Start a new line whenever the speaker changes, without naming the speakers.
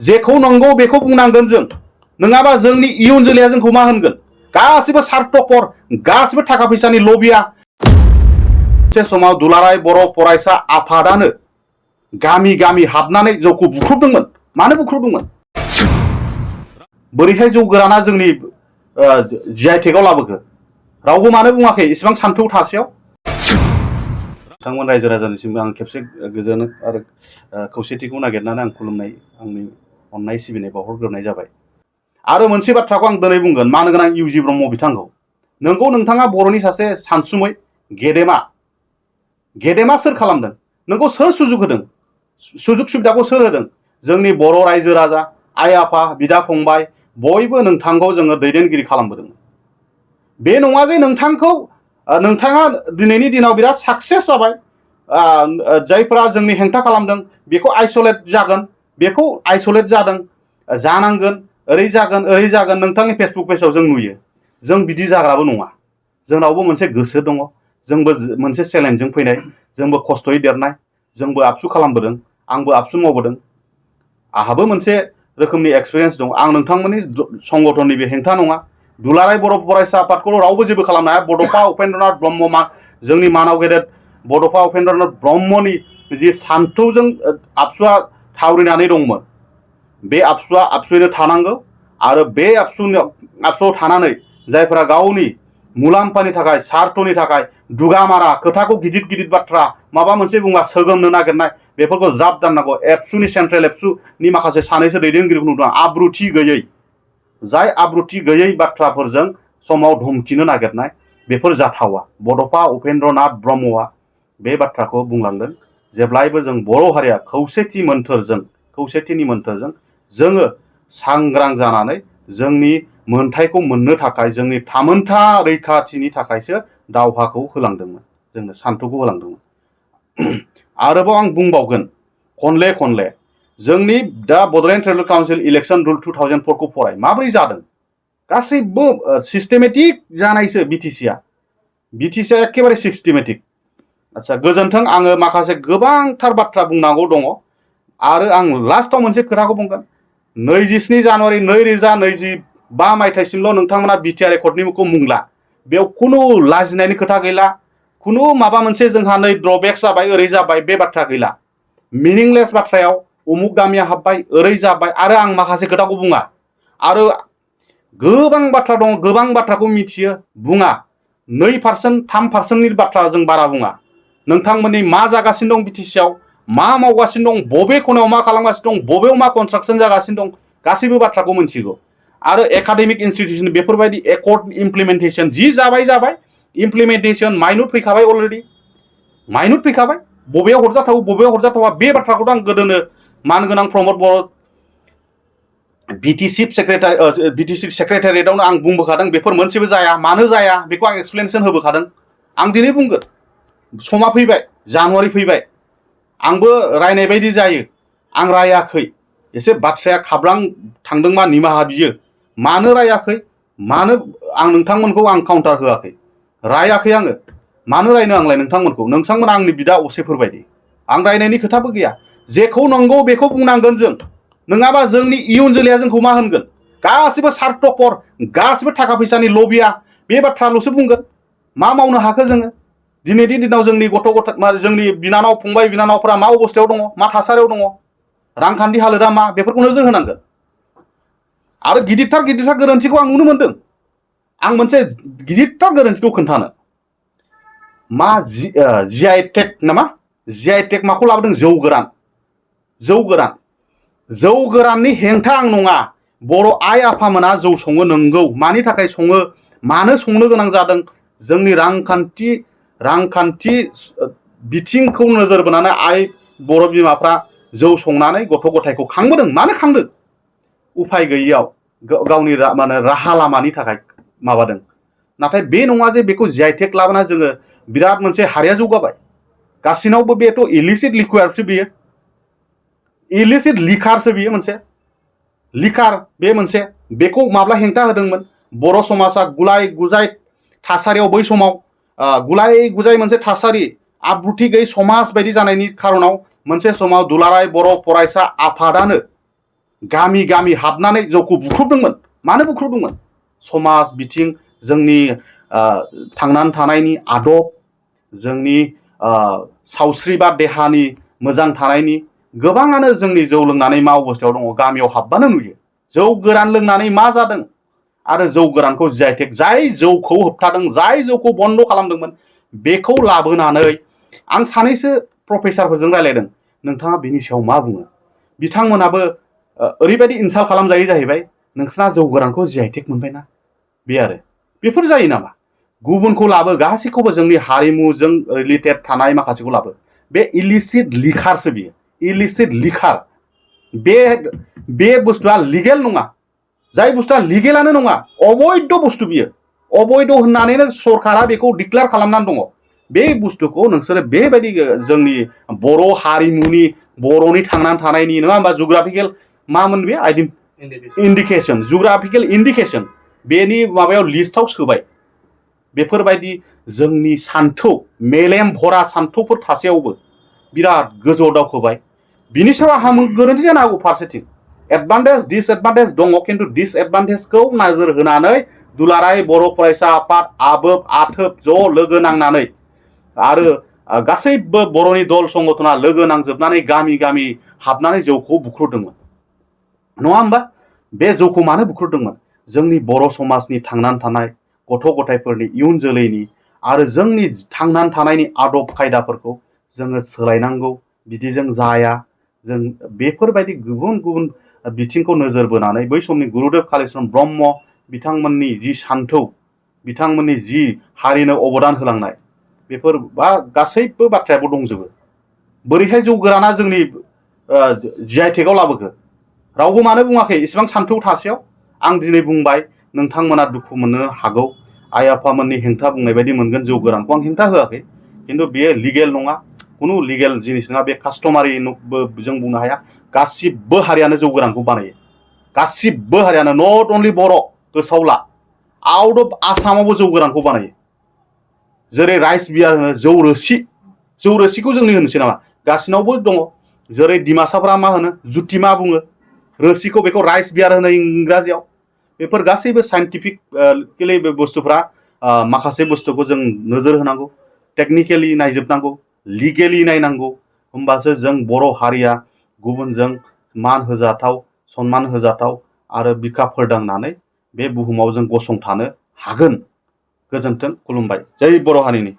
जेखौ नंगौ बेखौ बुंनांगोन जों नङाबा जोंनि इयुन जोलैया जोंखौ मा होनगोन गासिबो सार्थपर गासिबो थाखा फैसानि लबिया मोनसे समाव दुलाराय बर' फरायसा आफादानो गामि गामि हाबनानै जौखौ बुख्रुबदोंमोन मानो बुख्रुबदोंमोन बोरैहाय जौ गोराना जोंनि जिआइटेकआव लाबोखो रावबो मानो बुङाखै इसेबां सान्थौ थासेयाव बिथांमोन रायजो राजानिसिम आं खेबसे गोजोन आरो खौसेथिखौ नागिरनानै आं खुलुमनाय आंनि अननाय सिबिनाय बावहरग्रोनाय जाबाय आरो मोनसे बाथ्राखौ आं दिनै बुंगोन मानो गोनां इउजि ब्रह्म बिथांखौ नोंगौ नोंथाङा बर'नि सासे सानसुमै गेदेमा सोर खालामदों नोंखौ सोर सुजुग होदों सुजुग सुबिदाखौ सोर होदों जोंनि बर' रायजो राजा आइ आफा बिदा फंबाय बयबो नोंथांखौ जोङो दैदेनगिरि खालामबोदों बे नङा जे नोंथाङा दिनैनि दिनाव बिराद साक्सेस जाबाय जायफोरा जोंनि हेंथा खालामदों बेखौ आइसोलेट जागोन बेखौ आइसोलेट जादों जानांगोन ओरै जागोन नोंथांनि फेसबुक पेजाव जों नुयो जों बिदि जाग्राबो नङा जोंनावबो मोनसे गोसो दङ जोंबो मोनसे चेलेन्जजों फैनाय जोंबो खस्थ'यै देरनाय जोंबो आबसु खालामबोदों आंबो आबसु मावबोदों आंहाबो मोनसे रोखोमनि एक्सपिरियेन्स दं आं नोंथांमोननि संगठननि बे हेंथा नङा दुलाराय बर' फरायसा आफादखौ रावबो जेबो खालामनो हाया बड'फा उपेन्द्रनाथ ब्रह्म जोंनि मानाव गेदेर बड'फा उपेन्द्रनाथ ब्रह्मनि जि सान्थौजों आबसुआ थावरिनानै दंमोन बे आबसुआ आबसुयैनो थानांगौ आरो बे आबसुआव थानानै जायफोरा गावनि मुलाम्फानि थाखाय सार्थनि थाखाय दुगामारा खोथाखौ गिदिर गिदिर बाथ्रा माबा मोनसे बुङा सोगोमनो नागिरनाय बेफोरखौ ज्राब दाननांगौ एबसुनि सेन्ट्रेल एबसुनि माखासे सानैसो दैदेनगिरिफोर नुदों आब्रुथि गैयै जाय आब्रुथि गैयै बाथ्राफोरजों समाव धमकिनो नागिरनाय बेफोर जाथावा बड'फा उपेन्द्रनाथ ब्रह्मआ बे बाथ्राखौ बुंलांदों जेब्लायबो जों बर' हारिया खौसेथिनि मोन्थोरजों जोङो सांग्रां जानानै जोंनि मोन्थायखौ मोननो थाखाय जोंनि थामोनथा रैखाथिनि थाखायसो दावहाखौ होलांदोंमोन जोंनो सान्थौखौ होलांदोंमोन आरोबाव आं बुंबावगोन खनले जोंनि दा Bodoland tribal council election rule 2004 खौ फराय माबोरै जादों गासैबो सिस्टेमेटिक जानायसो बिटिसिआ एखेबारे सिस्टेमेटिक आচ্ছা गोजोन्थों आङो माखासे गोबांथार बाथ्रा बुंनांगौ दङ आरो आं लास्टआव मोनसे खोथाखौ बुंगोन 27 जानुवारि 2025 मायथाइसिमल' नोंथांमोना बिटिआर एकर्डनिखौ मुंला बेयाव खुनु लाजिनायनि खोथा गैला खुनु माबा मोनसे जोंहा नै ड्रबेक्स जाबाय ओरै जाबाय बे बाथ्रा गैला मिनिंलेस बाथ्रायाव उमुक गामिया हाबबाय ओरै जाबाय आरो आं माखासे खोथाखौ बुङा आरो गोबां बाथ्रा दङ गोबां बाथ्राखौ मिथियो बुङा 2% 3%नि बाथ्रा जों बारा बुङा नोंथांमोननि मा जागासिनो दं बिटिसिआव मा मावगासिनो दं बबे खनायाव मा खालामगासिनो दं बबेयाव मा कनस्ट्राक्शन जागासिनो दं गासैबो बाथ्राखौ मिथिगौ आरो एकाडेमिक इन्स्टिट्यूशन बेफोरबायदि एकर्ड इमप्लिमेन्टेशन जि जाबाय इमप्लिमेन्टेशन माइनर फैखाबाय अलरेडि माइनर फैखाबाय बबेयाव हरजाथाव बबेयाव हरजाथावा बे बाथ्राखौथ' आं गोदोनो मानगोनां प्रमद बर' बिटिसि सेक्रेटारियेटआवनो आं बुंबोखादों बेफोर मोनसेबो जाया मानो जाया बेखौ आं एक्सप्लेनेसन होबोखादों आं दिनै बुंगोन समा फैबाय जानुवारि फैबाय आंबो रायनाय बायदि जायो आं रायाखै एसे बाथ्राया खाब्रां थांदोंबा निमाहा बियो मानो रायाखै मानो आं नोंथांमोनखौ आं काउन्टार होआखै रायाखै आङो मानो रायनो आंलाय नोंथांमोना आंनि बिदा असेफोरबायदि आं रायनायनि खोथाबो गैया जेखौ नंगौ बेखौ बुंनांगोन जों नङाबा जोंनि इयुन जोलैया जोंखौ मा होनगोन गासिबो सार्थपर गासिबो थाखा फैसानि लबिया बे बाथ्राल'सो बुंगोन मा मावनो हाखो जोङो दिनैनि दिनाव जोंनि जोंनि बिनानाव फंबाय बिनानावफोरा मा अबस्थायाव दङ मा थासारियाव दङ रांखान्थि हालोदा मा बेफोरखौ नोजोर होनांगोन आरो गिदिरथार गोरोन्थिखौ आं नुनो मोनदों आं मोनसे गिदिरथार गोरोन्थिखौ खोन्थानो मा जिआइटेक नामा जिआइटेक माखौ लाबोदों जौ गोराननि हेंथा आं नङा बर' आइ आफामोना जौ सङो नंगौ मानि थाखाय सङो मानो संनो गोनां जादों जोंनि रांखान्थि बिथिंखौ नोजोर बोनानै बर' बिमाफ्रा जौ संनानै गथ' गथायखौ खांबोदों मानो खांदों उफाय गैयियाव गावनि राहा लामानि थाखाय माबादों नाथाय बे नङा जे बेखौ जिआइटेक लाबोना जोङो बिराद मोनसे हारिया जौगाबाय गासिनावबो बेथ' इलिसिट लिकुइडसो बियो इलिसिट लिकारसो बियो मोनसे लिकार बे मोनसे बेखौ माब्ला हेंथा होदोंमोन बर' समाजा गुलाय गुजाय थासारियाव बै समाव गुलाय गुजाय मोनसे थासारि आब्रुथि गैयै समाज बायदि जानायनि खारनाव मोनसे समाव दुलाराय बर' फरायसा आफादानो गामि गामि हाबनानै जौखौ बुख्रुबदोंमोन। मानो बुख्रुबदोंमोन? समाज बिथिं जोंनि थांनानै थानायनि आदब, जोंनि सावस्रि बा देहानि मोजां थानायनि गोबाङानो जोंनि जौ लोंनानै मा अबस्थायाव दङ गामियाव हाबबानो नुयो। जौ गोरान लोंनानै मा जादों आरो जौ गोरानखौ जिआइटेक जाय जौखौ होबथादों, जाय जौखौ बन्द खालामदोंमोन, बेखौ लाबोनानै आं सानैसो प्रफेसारफोरजों रायज्लायदों। नोंथाङा बिनि सायाव मा बुङो? बिथांमोनाबो ओरैबायदि इनसाल्ट खालामजायो जाहैबाय, नोंसिना जौ गोरानखौ जिआइटेक मोनबायना, बे आरो बेफोर जायो नामा? गुबुनखौ लाबो, गासैखौबो जोंनि हारिमुजों रिलेटेड थानाय माखासेखौ लाबो। बे इलिसिट लिखारसो बियो, इलिसिट लिखार। बे बुस्थुआ लिगेल नङा। जाय बुस्थुआ लिगेलानो नङा, अबैध बुस्थु बियो। अबैध होननानैनो सरकारा बेखौ डिक्लेयार खालामनानै दङ। बे बुस्थुखौ नोंसोरो बेबायदि जोंनि बर' हारिमुनि, बर'नि थांनानै थानायनि, नङा होमबा, जुग्राफिकेल मामोन बे इन्डिकेसन, जुग्राफिकेल इन्डिकेसन, बेनि माबायाव लिस्टआव सोबाय। बेफोरबायदि जोंनि सान्थौ, मेलेम भरा सान्थौफोर थासेयावबो बिराद गोजौआव दावखोबाय। बिनि सायाव आंहा गोरोन्थि जानो हागौ। फारसेथिं एडभान्टेज डिसएडभान्टेज दङ, खिन्थु डिसएडभान्टेजखौ नोजोर होनानै दुलाराय बर' फरायसा आफाद, आबोब आथोब ज' लोगो नांनानै आरो गासैबो बर'नि दल संगठना लोगो नांजोबनानै गामि गामि हाबनानै जौखौ बुख्रुदोंमोन। नङा होमबा? बे जौखौ मानो बुख्रुदोंमोन? जोंनि बर' समाजनि थांनानै थानाय, गथ' गथायफोरनि इयुन जोलैनि आरो जोंनि थांनानै थानायनि आदब खायदाफोरखौ जोङो सोलायनांगौ। बिदिजों जाया। जों बेफोरबायदि गुबुन गुबुन बिथिंखौ नोजोर बोनानै बै समनि गुरुदेव कालिचरण ब्रह्म बिथांमोननि जि सान्थौ, बिथांमोननि जि हारिनो अबदान होलांनाय, बेफोर गासैबो बाथ्रायाबो दंजोबो। बोरैहाय जौ गोराना जोंनि जिआइटेकआव लाबोखो? रावबो मानो बुङाखै इसेबां सान्थौ थासेयाव? आं दिनै बुंबाय, नोंथांमोना दुखु मोननो हागौ, आइ आफामोननि हेंथा बुंनाय बायदि मोनगोन। जौ गोरानखौ आं हेंथा होआखै, खिन्थु बेयो लिगेल नङा, खुनु लिगेल जिनिस नङा। बे कास्टमारिबो जों बुंनो हाया। गासिबो हारियानो जौ गोरानखौ बानायो, गासिबो हारियानो, नट अनलि बर'। गोसोआव ला, आउट अफ आसामावबो जौ गोरानखौ बानायो। जेरै राइस बियार होनो, जौ रोसि, जौ रोसिखौ जोंनि होनोसै नामा? गासिनावबो दङ। जेरै डिमासाफ्रा मा होनो, जुथि मा बुङो, रोसिखौ बेखौ राइस बियार होनो इंराजियाव। बेफोर गासैबो साइन्टिफिकलि बे बुस्थुफ्रा माखासे बुस्थुखौ जों नोजोर होनांगौ, टेकनिकेलि नायजोबनांगौ, लिगेलि नायनांगौ। होमबासो जों बर' हारिया गुबुनजों मान होजाथाव, सनमान होजाथाव आरो बिखा फोरदांनानै बे बुहुमाव जों गसंथानो हागोन। गोजोन्थों, खुलुमबाय। जै बर' हारिनि।